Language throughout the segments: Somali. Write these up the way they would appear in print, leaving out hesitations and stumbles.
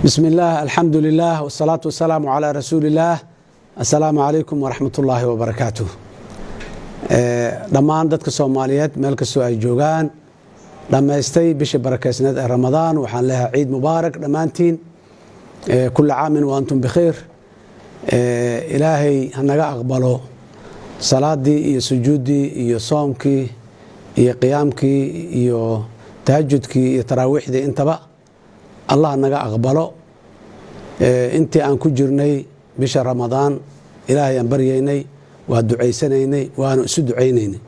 Bismi illaah, alxamdu lilah, wsalaatu wasalaamu calaa rasuuli illaah. Assalaamu calaykum waraxmat ullaahi wabarakaatuh. Dhammaan dadka Soomaaliyeed meel kastoo ay joogaan, dhammaystay bishii barakeysneed ee Ramadaan, waxaan leeyahay ciid mubaarak dhammaantiin. Kula caamin wa antum bikhayr. Ilaahay hanaga aqbalo salaadii iyo sujuuddii iyo soomkii iyo qiyaamkii iyo tahajudkii iyo taraawiixdii, intaba Allah naga aqbalo. Intii aan ku jirnay bisha Ramadaan, Ilaahay aan baryaynay, waa ducaysanaynay, waanu isu ducaynaynay.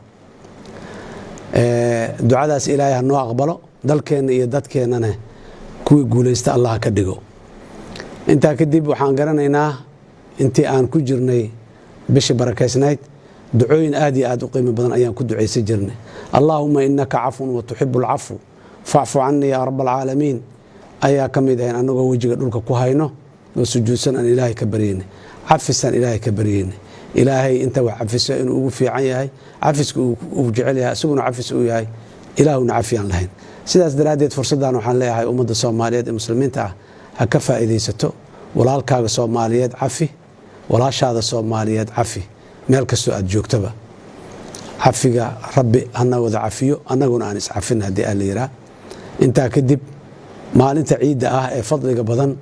Ducadaas Ilaahay ha noo aqbalo, dalkeenna iyo dadkeennana kuwii guulaysta Allah ka dhigo. Intaa kadib, waxaan garanaynaa intii aan ku jirnay bishii barakaysnayd, ducooyin aad iyo aad u qiimo badan ayaan ku ducaysan jirnay. "Allaahuma inaka cafun wa tuxibu alcafw facfu canii yaa rab alcaalamiin" ayaa ka mid ahayn, annagoo wejiga dhulka ku hayno oo sujuudsan aan Ilaahay ka baryaynay, cafisaan Ilaahay ka baryaynay. Ilaahay inta wax cafiso inuu ugu fiican yahay, cafiska uu jecel yahay, isaguna cafis uu yahay, Ilaahuna cafiyaan lahayn. Sidaas daraaddeed, fursaddan waxaan leeyahay ummadda Soomaaliyeed ee muslimiinta ah ha ka faa'iidaysato. Walaalkaaga Soomaaliyeed cafi, walaashaada Soomaaliyeed cafi, meel kastoo aad joogtaba. Cafiga Rabbi hana wada cafiyo, annaguna aan iscafin haddii aa la yihaa. Intaa kadib, maalinta ciidda ah ee fadliga badan,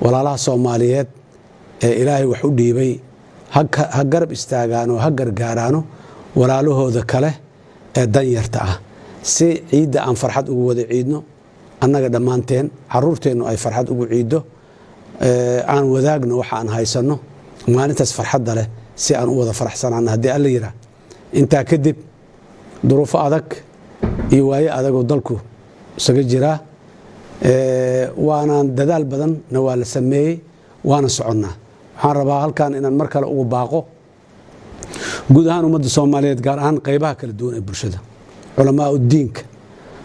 walaalaha Soomaaliyeed ee Ilaahay wax u dhiibay ha garab istaagaano, ha gargaaraano walaalahooda kale ee danyarta ah, si ciidda aan farxad ugu wada ciidno annaga dhammaanteen, caruurteennu ay farxad ugu ciiddo. Aan wadaagno waxa aan haysanno maalintaas farxadda leh, si aan u wada faraxsanaano haddii Alla yihaa. Intaa kadib, duruufo adag iyo waayo adagoo dalku isaga jiraa, waanaan dadaal badanna waa la sameeyey, waana soconnaa. Waxaan rabaa halkan inaan mar kale ugu baaqo guud ahaan ummadda Soomaaliyeed, gaar ahaan qaybaha kala duwan ee bulshada, culamaa diinka.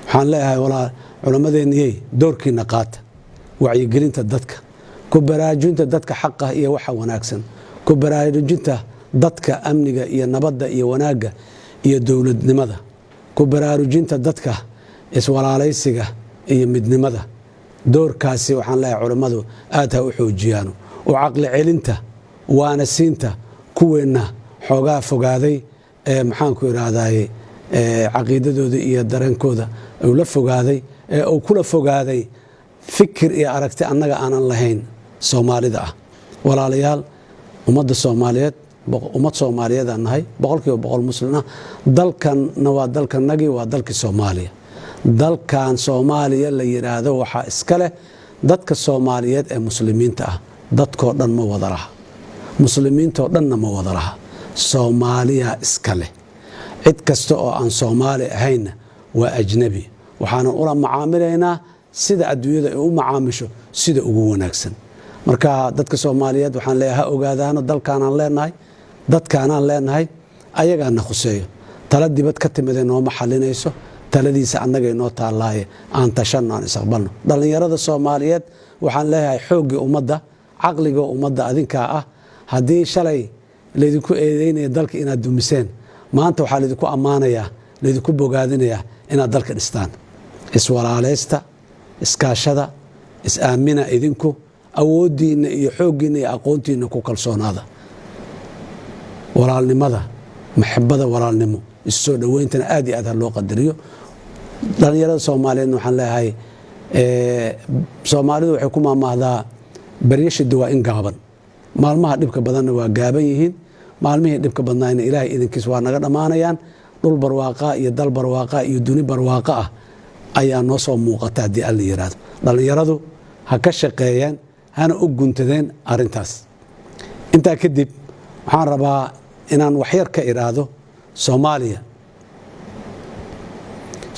Waxaan leeyahay, culammadeenniyey, doorkiina qaata wacyigelinta dadka, ku baraarujinta dadka xaqa iyo waxa wanaagsan, ku baraarujinta dadka amniga iyo nabadda iyo wanaagga iyo dowladnimada, ku baraarujinta dadka iswalaalaysiga iyo midnimada. Doorkaasi waxaan leeyahay culammadu aad ha u xoojiyaano, oo caqli celinta, waana siinta kuweenna xoogaa fogaaday ee, maxaanku idhaahdaye, caqiidadooda iyo dareenkooda uu la fogaaday, ee uu kula fogaaday fikir iyo aragti annaga aanan lahayn Soomaalida ah. Walaalayaal, ummadda Soomaaliyeed, ummad Soomaaliyeed aan nahay, 100% Muslim ah. Dalkanna waa dalkanagii, waa dalkii Soomaaliya. Dalkan Soomaaliya la yidhaahdo waxaa iska leh dadka Soomaaliyeed ee muslimiinta ah. Dadkoo dhan ma wada laha, muslimiintoo dhanna ma wada laha, Soomaaliya iska leh. Cid kasta oo aan Soomaali ahaynna waa ajnabi. Waxaanan ula macaamilaynaa sida adduunyada ay u macaamisho sida ugu wanaagsan. Marka dadka Soomaaliyeed waxaan leeyahay ha ogaadaano dalkaanaan leenahay, dadkaanaan leenahay, ayagaana khuseeyo. Tala dibad ka timidee nooma xalinayso, taladiisa annagay noo taallaaye. Aan tashanno, aan isaqbalno. Dhallinyarada Soomaaliyeed waxaan leeyahay, xooggii ummadda, caqliga ummadda adinkaa ah. Haddii shalay laydinku eedeynaya dalka inaad dumiseen, maanta waxaa laydinku ammaanayaa, laydinku bogaadinayaa inaad dalka dhistaan. Iswalaalaysta, iskaashada, is-aamina idinku, awooddiinna iyo xooggiinna iyo aqoontiinna ku kalsoonaada. Walaalnimada, maxabada walaalnimo, issoo dhoweyntana aad iyo aad ha loo qadariyo. Dhallinyarada Soomaaliyeedna waxaan leeyahay, Soomaalidu waxay ku maamaahdaa baryashida waa in gaaban, maalmaha dhibka badanna waa gaaban yihiin. Maalmihii dhibka badnaayna Ilaahay idinkiis waa naga dhammaanayaan. Dhul barwaaqaa iyo dal barwaaqaa iyo duni barwaaqa ah ayaa noo soo muuqata haddii Alla yiraahdo. Dhallinyaradu ha ka shaqeeyeen, hana u guntadeen arrintaas. Intaa kadib, waxaan rabaa inaan waxyar ka idhaahdo Soomaaliya.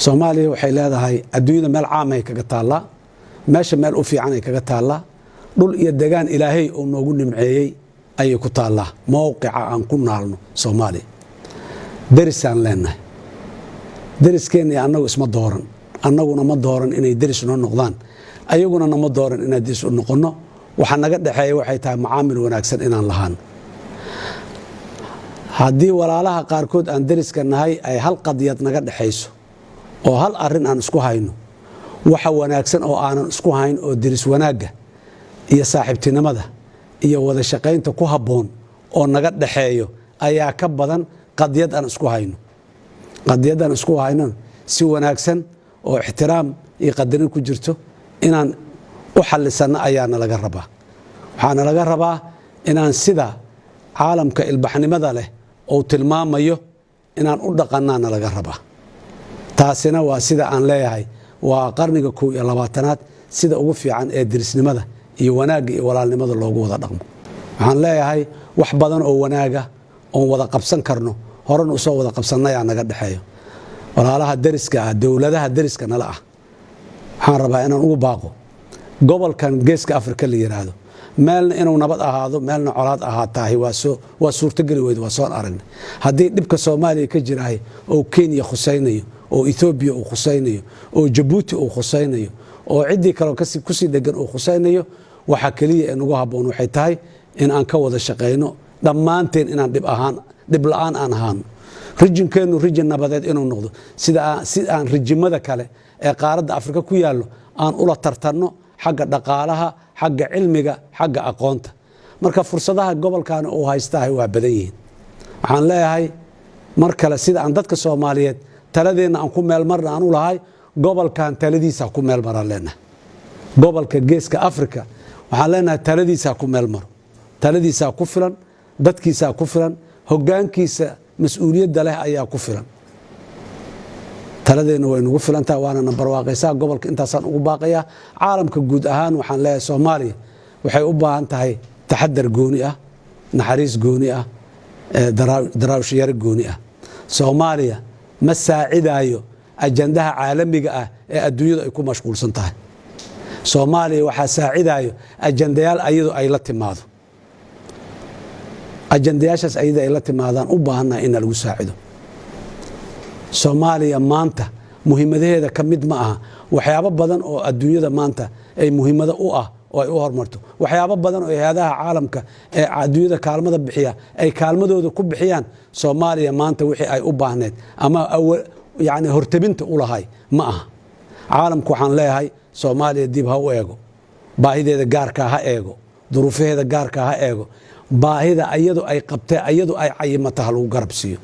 Soomaaliya waxay leedahay adduunyada meel caamay kaga taallaa, meesha meel u fiican ay kaga taallaa. Dhul iyo degaan Ilaahay uu noogu nimceeyey ayay ku taallaa mowqica aan ku naalno. Soomaaliya derisaan leenahay. Deriskeenna iyo annagu isma dooran, annaguna ma dooran inay deris noo noqdaan, ayaguna nama dooran inaan deris u noqonno. Waxa naga dhexeeya waxay tahay macaamil wanaagsan inaan lahaano. Haddii walaalaha qaarkood aan deriska nahay ay hal qadiyad naga dhexayso oo hal arrin aan isku hayno, waxa wanaagsan oo aanan isku hayn oo deris wanaagga. Iyo saaxiibtinimada iyo wada shaqaynta ku habboon oo naga dhaxeeyo ayaa ka badan qadiyad aan isku hayno. Qadiyad aan isku haynona si wanaagsan oo ixtiraam iyo qadarin ku jirto inaan u xallisanno ayaana laga rabaa. Waxaana laga rabaa inaan sida caalamka ilbaxnimada leh uu tilmaamayo inaan u dhaqannaana laga rabaa. Taasina waa sida aan leeyahay, waa qarniga 21aad sida ugu fiican ee dirisnimada iyo wanaagga iyo walaalnimada loogu wada dhaqmo. Waxaan leeyahay, wax badan oo wanaaga oon wada qabsan karno, horena usoo wada qabsannayaa naga dhexeeyo walaalaha deriska ah, dowladaha deriska nala ah. Waxaan rabaa inaan ugu baaqo gobolkan Geeska Afrika la yiraahdo, meelna inuu nabad ahaado, meelna colaad ahaataahi waa suurtogeli weyda, waa soon aragnay. Haddii dhibka Soomaaliya ka jiraahay oo Kenya khusaynayo, oo Ethoobiya uu khusaynayo, oo Jabuuti uu khusaynayo, oo ciddii kaleo kusii dhegan uu khusaynayo, waxa keliya ee nagu habboon waxay tahay in aan ka wada shaqayno dhammaanteen inaan dhib ahaan, dhib la'aan aan ahaano, regionkeennu region nabadeed inuu noqdo, sida si aan regionada kale ee qaaradda Afrika ku yaallo aan ula tartanno xagga dhaqaalaha, xagga cilmiga, xagga aqoonta. Marka fursadaha gobolkan uu haystahay waa badan yihiin. Waxaan leeyahay mar kale, sida aan dadka Soomaaliyeed taladeenna aan ku meelmarna aan u lahay, gobolkan taladiisa ku meelmaraan leenahay. Gobolka Geeska Afrika waxaan leenahay taladiisaa ku meelmaro, taladiisaa ku filan, dadkiisaa ku filan, hoggaankiisa mas-uuliyadda leh ayaa ku filan. Taladeenna way nagu filantaha, waana na barwaaqaysaa gobolka. Intaasaan ugu baaqayaa. Caalamka guud ahaan waxaan leeyahay, Soomaaliya waxay u baahan tahay taxadar gooni ah, naxariis gooni ah, daraawshiyaro gooni ah. Soomaaliya ma saacidaayo ajandaha caalamiga ah ee adduunyadu ay ku mashquulsan tahay. Soomaaliya waxaa saacidaayo ajandayaal ayadu ay la timaado. Ajandayaashaas ayada ay la timaadaan u baahannaha inna lagu saacido. Soomaaliya maanta muhiimadaheeda ka mid ma aha waxyaabo badan oo adduunyada maanta ay muhiimado u ah oo ay u horumarto, waxyaabo badan oo hay-adaha caalamka ee adduunyada kaalmada bixiya ay kaalmadooda ku bixiyaan. Soomaaliya maanta wixii ay u baahneed ama yani hortabinta u lahay ma aha. Caalamku waxaan leeyahay, Soomaaliya dib ha u eego, baahideeda gaarkaa ha eego, duruufaheeda gaarkaa ha eego, baahida ayadu ay qabtee ayadu ay cayimata ha lagu garab siiyo.